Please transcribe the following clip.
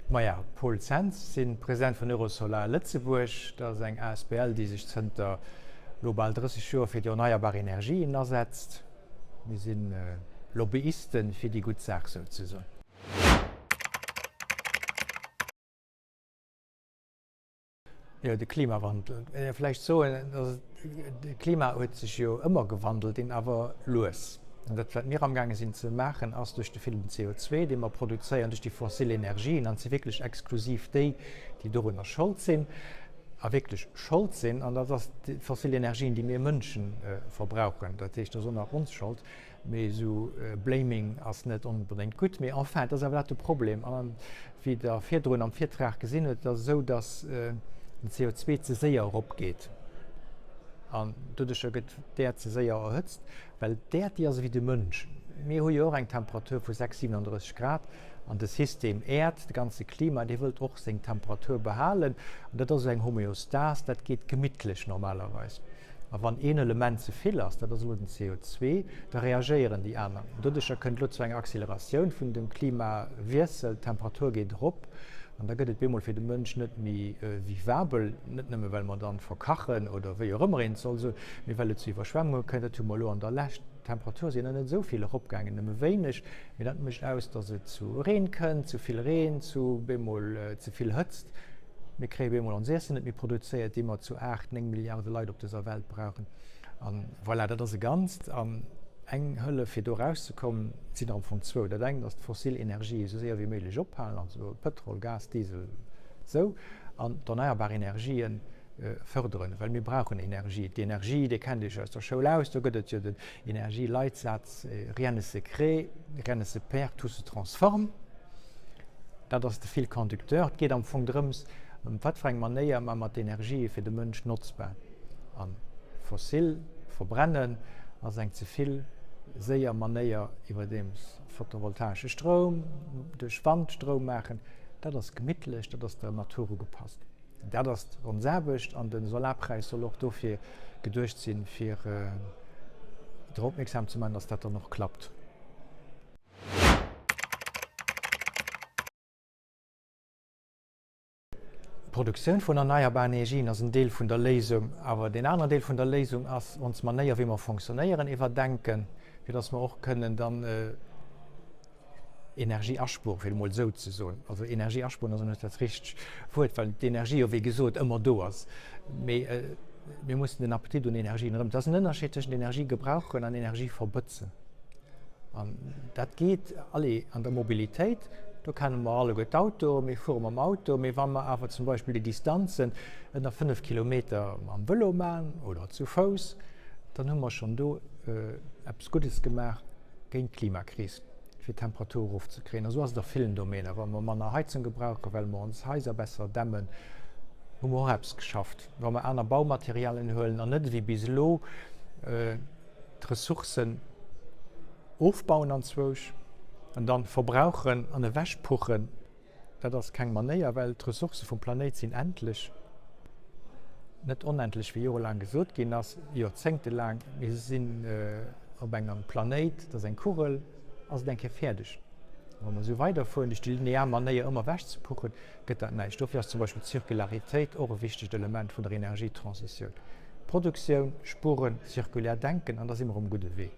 Maja, Paul Zens, sinn President vun Eurosolar Lëtzebuerg. Dat ass eng asbl, déi sech zënter elo bal 30 Joer fir déi erneierbar Energien asetzt. Mir si Lobbyisten fir déi gutt Saach souzesoen. Jo, de Klimawandel. Ech wéll vläicht soen, dass de Klima huet sech jo ëmmer gewandelt, een awer lues. An dat, wat mir amgaange sinn ze maachen, ass duerch de villen CO2, dee mer produzéieren, duerch déi fossil Energien, an et si wierklech exklusiv déi, déi dorunner Schold sinn, a wierklech Schold sinn, an dat ass déi fossil Energien, déi mir Mënsche verbrauchen. Dat heescht, dat ass och nach ons Schold. Mee esou Blaming ass net onbedéngt gutt. Mee enfin, et ass awer dat de Problem. An wéi Der virdrun am Virtrag gesinn hutt, et ass esou, datt den CO2 ze séier eropgeet. An doduercher gëtt d'Äerd ze séier erhëtzt, well d'Äerd, déi ass ewéi de Mënsch. Mir hu jo och eng Temperatur vu 6, 37 Grad. An de System Äerd, de ganze Klima, dee wëllt och seng Temperatur behalen. An dat ass esou eng Homeostas, dat geet gemittlech normalerweis. A wann een Element ze vill ass, dat ass elo den CO2, da reagéieren déi aner. Doduercher kënnt elo zu enger Acceleratioun vun dem Klimawiessel, d'Temperatur geet erop an da gëtt et bemol fir de Mënsch net méi vivabel, net nëmme well mer dann verkachen oder wéi och ëmmer een et soll soen, mee well et zu Iwwerschwemmunge kënnt. Dat hu mer elo an der Lescht, d'Temperature sinn nach net esou vill eropgaangen, nëmme wéineg, mee dat mécht aus, datt et zu Reen kënnt, zu vill Reen, zu bemol ze vill Hëtzt. Mir kréie bemol ons Iessen net méi produzéiert, déi mer zu 8, 9 Milliarde Leit op dëser Welt brauchen. An voilà, dat ass e Ganzt. An eng Hëllef, fir do erauszekommen, sinn der am Fong zwou. Dat engt ass d'fossil Energië esou séier wéi méiglech ophalen, also Pëtrol, Gas, Diesel, esou, an d'erneierbar Energien fërderen, well mir brauchen Energie. D'Energie, Dir kennt Iech aus der Schoul aus, do gëtt et jo den Energieleitsatz, Rien ne se crée, rien ne se perd, tout se transforme. Dat ass de Fil conducteur. Et geet am Fong drëms, op wat fir eng Manéier maache mer d'Energië fir de Mënsch notzbar. A fossil verbrennen ass eng ze vill séier Manéier, iwwerdeems photovoltaesche Stroum duerch Wandstroum maachen, dat ass gemittlech, dat ass der Natur ugepasst. Dat ass ons Aarbecht an de Solarpräis soll och dofir geduecht sinn, fir drop opmierksam ze maachen, dass dat dann och klappt. D'Produktioun vun erneierbaren Energien ass en Deel vun der Léisung, awer deen aneren Deel vun der Léisung ass ons Manéier wéi mer fonctionnéieren iwwerdenken, fir dass mer och kënnen dann Energie aspueren, fir et emol esou ze soen. Also Energie aspueren ass och net dat richtegt Wuert, well d'Energie jo wéi gesot ëmmer do ass, mee mir mussen den Appetit un Energien erëm, et ass en Ënnerscheed tëschent Energie gebrauchen an Energie verbëtzen. An dat geet, allez, an der Mobilitéit, do kenne mer alleguer d'Autoen, mir fuere mam Auto, mee wa mer awer zum Beispill déi Distanzen ënner 5 Kilometer mam Vëlo maachen oder zu Fouss, dann hu mer schonn do eppes Guddes gemaach géint d'Klimakris, fir d'Temperatur erofzekréien. A sou ass et a villen Domäner. Wa mer manner Heizung gebrauchen, well mer ons Haiser besser dämmen, hu mer och eppes geschafft. Wa mer aner Baumaterialien huelen an net ewéi bis elo, d'Ressourcen ofbauen anzwousch an dann verbrauchen an ewechpuchen, dat ass keng Manéier, well d'Ressourcë vum Planéit sinn endlech, net onendlech wéi jorelaang gesot ginn ass, joerzéngtelaang. Mir sinn op engem Planéit, dat ass eng Kugel, ass et eng Kéier fäerdeg. Wa mer esou weiderfueren, duerch déi linear Manéier ëmmer ewechzepuchen, gëtt dat näischt. Dofir ass zum Beispill d'Circularitéit och e wichtegt Element vun der Energietransitioun. Produktioun, spueren, zirkulär denken an da si mer um gudde Wee.